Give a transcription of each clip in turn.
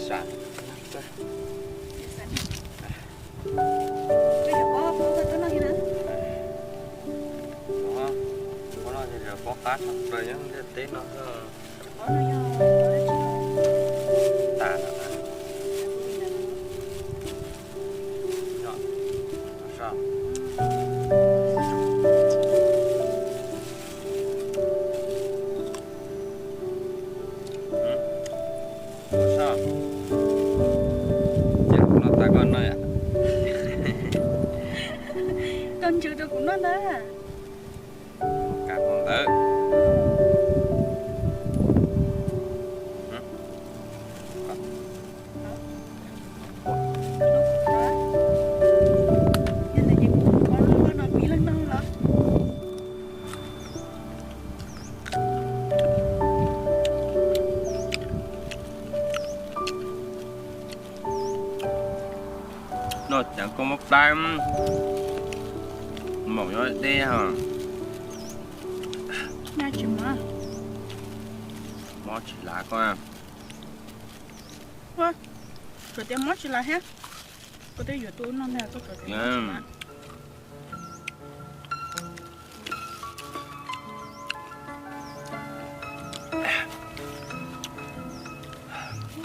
Tsam, ua no pob qab tshaj plaws nyob ntiaj teb no. Tas lawm. Ces kuv noj tas koj noj yom. Koj ntsws rau kuv noj ntag. Kav kuv ntawd. Noj cas koj mob plab, maum nyob deb ho. Mob tsis lav koj. Koj tias mob tsis lav thiab. Koj twb yuav tuaj noj ntag koj tseem tias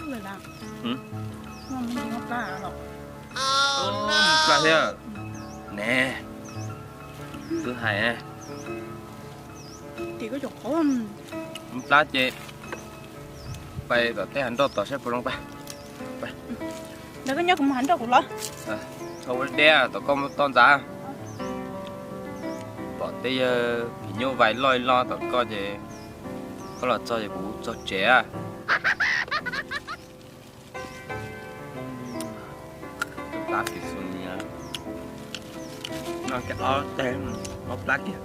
mob tsis lav. Mob plab los? Mob plab thiab ne. Twb hais. Mob plab ces pais tom tej hav nroj tom saib puas zoo pab. Ntawd koj nyob kuv mus hav nroj kuv los. Thaum ua deb tom koj mus toj ntxas. Pom tej yawg phim nyuj vais loj li loj tom koj ces koj los txog ces kuv txog tsev. Plab kiag xus nias. Noj kiag ob teg, mob plab kiag.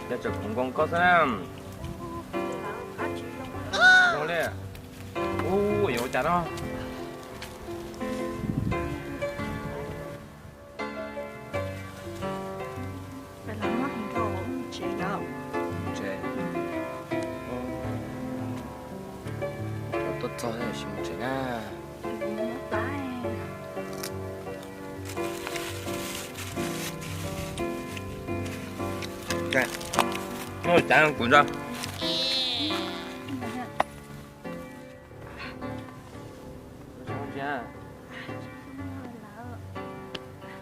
Cov tseem khoom nkoos koj xwb na. Zoo li. Ub, yuav ua cas no? Peb lam muab hais rau tsev yom. Tsev. Tuaj txog sim mus tsev na. Noj cas kuv nrog.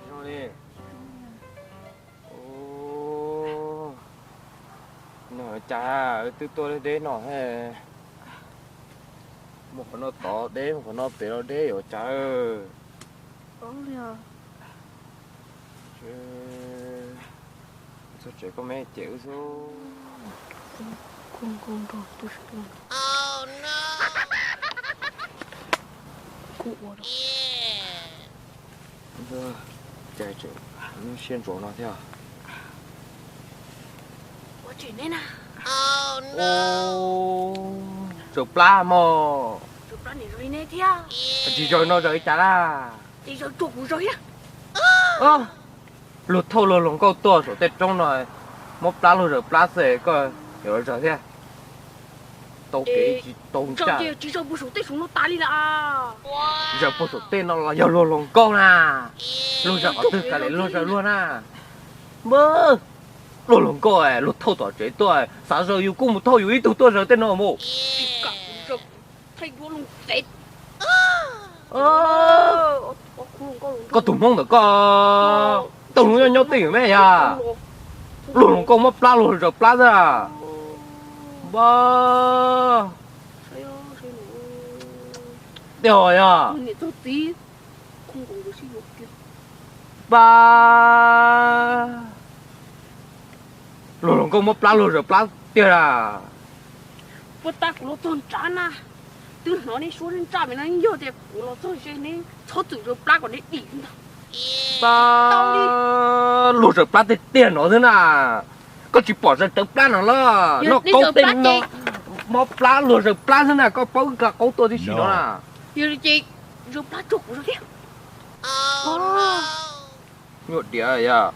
Zoo li. Noj cas twb tuaj deb deb no he. Muaj qhov no tod deb, muaj qhov no pem los deb yuav cas. Txog tsev koj me ces wb xwb. Cas tseem siab ntsuav no thiab. Tsaws plab mog. Tsis zaws no zaws li cas laj? Luag thauj luag hluas nkauj tuaj saum tej roob no, mob plab luag zaws plab xwb koj yuav los zaws thiab. Tau kev tsis tau ntsaj. Zaws puag saum tej no los yog luag hluas nkauj na. Luag zaws qhov twg kav liam luag zaws luag na. Luag hluas nkauj luag thauj tom tsev tuaj, xav zaws yus kuj mus thauj yus ib tug tuaj zaws tej no mus. Koj tus hmoob ntawm koj tau hluas nyob nyob twj ywm me yog. Luag hluas nkauj mob plab luag zaws plab xwb. Npab, tej ho yog. Npab, luag hluas nkauj mob plab luag zaws plab tiag a. Puag ta kuv los txog nrad na, twb hnov neb suab ntsaj me no, yog tias kuv los txog ze neb txhob txwm zaws plab kom neb dim ntag. Pab, luag zaws plab tiag tiag no xwb na. Koj tsis pom zaws rawv plab no los noj qaub tej no, mob plab luag zaws plab xwb na, koj paub wb ka qaub tuaj tib si no na. Yog li ces zaws plab tsuag kuv zaws thiab. Nyuaj diav yog.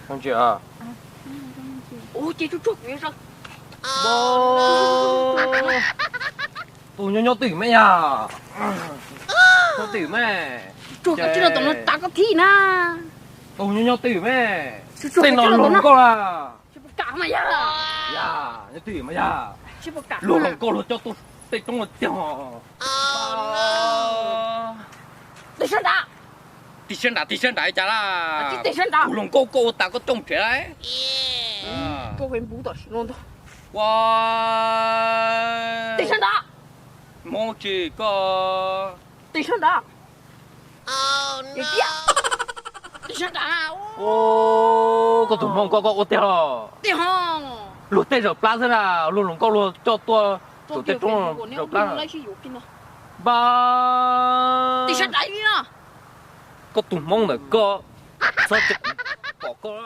Ntsia, ua ces tsuag tsuag kuv yuav sawv. Tus nyob nyob twj ywm me yag. Nyob twj ywm me. Tsuag koj tsis los tom no tav koj thib na. Tus nyob nyob twj ywm me. Tej no luag hluas nkauj la. Yam, nyob twj ywm mas yam. Luag hluas nkauj luag coj tuaj tej roob no tiag. Tig sab nrad, tig sab nrad, tig sab nrad cas la. Tus hluas nkauj koj ua tas koj coj tsev la. Ua, tig sab nrad, mob tsis koj. Tig sab nrad, tig sab nrad. Koj tus hmoov koj, koj ua tiag los? Tiag ho. Luag tej zawm plab xwb na, luag hluas nkauj luag coj tuaj. Tus tej roob zawm plab. Npab, tig sab nrad li no. Koj tus hmoov ntawm koj, txhob cia kuv pom koj.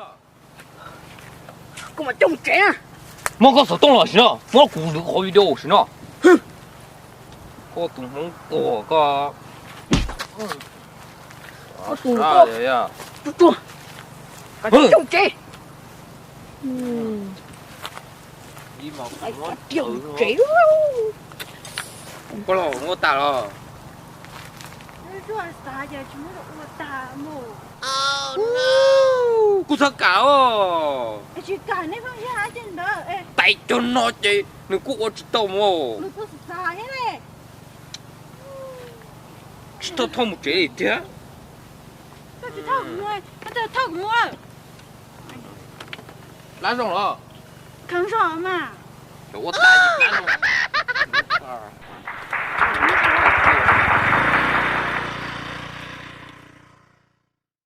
Koj mam coj mus tsev na. Muab koj xov tooj los sim no, muab kuv ntawd qhov video sim no. Koj tus hmoov tuag koj. Tsuag tsuag, coj mus tsev. Coj mus tsev. Koj los ua tas los? Kuj txhob kam os. Tais cov no ces nws kuj ua tsis tau mus. Tsis tau thauj mus tsev li thiab. Plab zoo los? Cov ua tas